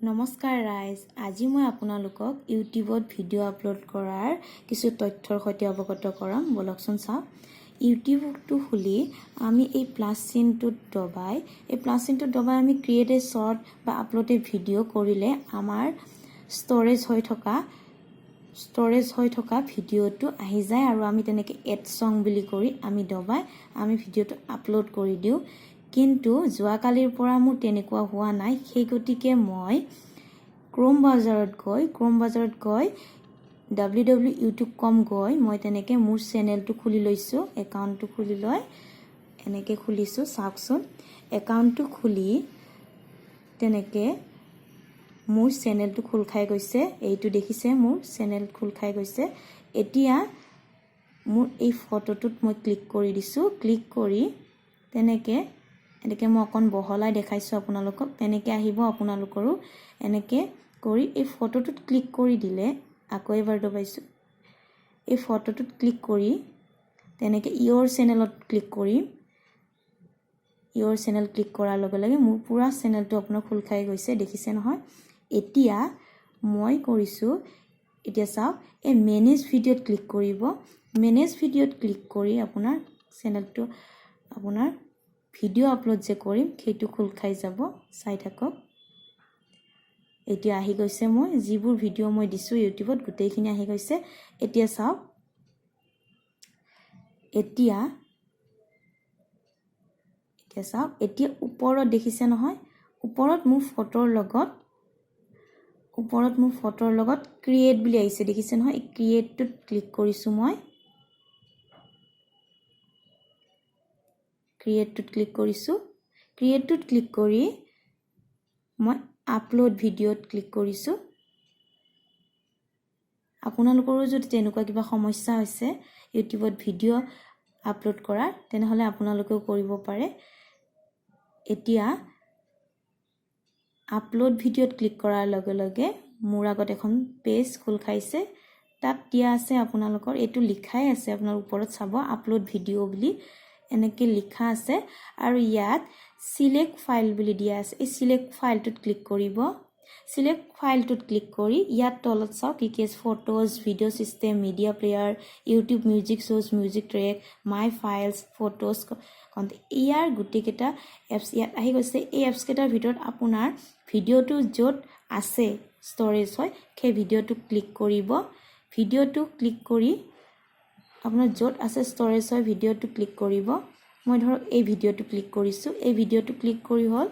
নমস্কাৰ ৰাইজ, আজি মই আপোনালোকক ইউটিউবত ভিডিঅ' আপলোড কৰাৰ কিছু তথ্যৰ সৈতে অৱগত কৰাম। ব'লকচোন চাওঁ। ইউটিউবটো খুলি আমি এই প্লাছ চিনটোত দবাই আমি ক্ৰিয়েট এ শ্বৰ্ট বা আপলোড এ ভিডিঅ' কৰিলে আমাৰ ষ্ট'ৰেজ হৈ থকা ভিডিঅ'টো আহি যায় আৰু আমি তেনেকৈ এড ছং বুলি কৰি আমি দবাই আমি ভিডিঅ'টো আপলোড কৰি দিওঁ। কিন্তু যোৱাকালিৰ পৰা মোৰ তেনেকুৱা হোৱা নাই। সেই গতিকে মই ক্ৰ'ম ব্ৰাউজাৰত গৈ www YouTube com গৈ মই তেনেকৈ মোৰ চেনেলটো খুলি লৈছোঁ। একাউণ্টটো খুলি লৈ এনেকৈ খুলিছোঁ, চাওকচোন। একাউণ্টটো খুলি তেনেকৈ মোৰ চেনেলটো খোল খাই গৈছে। এইটো দেখিছে, মোৰ চেনেল খোল খাই গৈছে। এতিয়া মোৰ এই ফটোটোত মই ক্লিক কৰি দিছোঁ। ক্লিক কৰি তেনেকৈ এনেকৈ মই অকণ বহলাই দেখাইছোঁ আপোনালোকক। তেনেকৈ আহিব আপোনালোকৰো। এনেকৈ কৰি এই ফটোটোত ক্লিক কৰি দিলে, আকৌ এবাৰ দবাইছোঁ, এই ফটোটোত ক্লিক কৰি তেনেকৈ ইয়ৰ চেনেলত ক্লিক কৰিম। ইয়ৰ চেনেল ক্লিক কৰাৰ লগে লগে মোৰ পূৰা চেনেলটো আপোনাৰ খোল খাই গৈছে, দেখিছে নহয়? এতিয়া মই কৰিছোঁ। এতিয়া চাওক, এই মেনেজ ভিডিঅ'ত ক্লিক কৰিব। মেনেজ ভিডিঅ'ত ক্লিক কৰি আপোনাৰ চেনেলটো, আপোনাৰ ভিডিঅ' আপলোড যে কৰিম, সেইটো খোল খাই যাব। চাই থাকক। এতিয়া আহি গৈছে। মই যিবোৰ ভিডিঅ' মই দিছোঁ ইউটিউবত, গোটেইখিনি আহি গৈছে। এতিয়া চাওক, এতিয়া চাওক, এতিয়া ওপৰত দেখিছে নহয়, ওপৰত মোৰ ফটোৰ লগত ক্ৰিয়েট বুলি আহিছে, দেখিছে নহয়? এই ক্ৰিয়েটটোত ক্লিক কৰিছোঁ মই। ক্ৰিয়েটটোত ক্লিক কৰিছোঁ। ক্ৰিয়েটটোত ক্লিক কৰি মই আপলোড ভিডিঅ'ত ক্লিক কৰিছোঁ। আপোনালোকৰো যদি তেনেকুৱা কিবা সমস্যা হৈছে ইউটিউবত ভিডিঅ' আপলোড কৰাৰ, তেনেহ'লে আপোনালোকেও কৰিব পাৰে। এতিয়া আপলোড ভিডিঅ'ত ক্লিক কৰাৰ লগে লগে মোৰ আগত এখন পেজ খোল খাইছে। তাত দিয়া আছে আপোনালোকৰ, এইটো লিখাই আছে, আপোনাৰ ওপৰত চাব, আপলোড ভিডিঅ' বুলি এনেকৈ লিখা আছে আৰু ইয়াত চিলেক্ট ফাইল বুলি দিয়া আছে। এই চিলেক্ট ফাইলটোত ক্লিক কৰিব। চিলেক্ট ফাইলটোত ক্লিক কৰি ইয়াত তলত চাওক কি কি আছে: photos, video system, media player, YouTube Music source, music track, my files, photos। ইয়াৰ গোটেইকেইটা এপছ ইয়াত আহি গৈছে। এই এপছকেইটাৰ ভিতৰত আপোনাৰ ভিডিঅ'টো য'ত আছে ষ্ট'ৰেজ হয়, সেই ভিডিঅ'টো ক্লিক কৰিব। ভিডিঅ'টো ক্লিক কৰি আপোনাৰ য'ত আছে ষ্ট'ৰেজ হয়, ভিডিঅ'টো ক্লিক কৰিব। মই ধৰক এই ভিডিঅ'টো ক্লিক কৰিছোঁ। এই ভিডিঅ'টো ক্লিক কৰি হ'ল।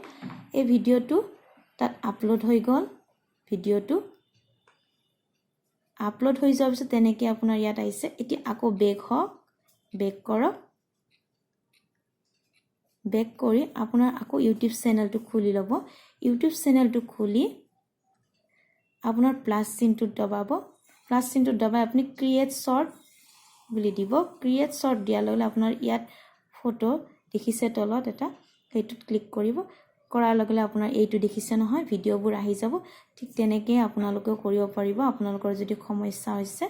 এই ভিডিঅ'টো তাত আপলোড হৈ গ'ল। ভিডিঅ'টো আপলোড হৈ যোৱাৰ পিছত তেনেকৈ আপোনাৰ ইয়াত আহিছে। এতিয়া আকৌ বেক হওক, বেক কৰক। বেক কৰি আপোনাৰ আকৌ ইউটিউব চেনেলটো খুলি ল'ব। ইউটিউব চেনেলটো খুলি আপোনাৰ প্লাছ চিনটোত দবাব। প্লাছ চিনটোত দবাই আপুনি ক্ৰিয়েট শ্বৰ্ট বুলি দিব। ক্ৰিয়েট শ্বৰ্ট দিয়াৰ লগে লগে আপোনাৰ ইয়াত ফটো দেখিছে তলত এটা, সেইটোত ক্লিক কৰিব। কৰাৰ লগে লগে আপোনাৰ এইটো দেখিছে নহয়, ভিডিঅ'বোৰ আহি যাব। ঠিক তেনেকৈয়ে আপোনালোকেও কৰিব পাৰিব, আপোনালোকৰ যদি সমস্যা হৈছে।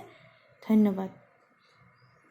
ধন্যবাদ।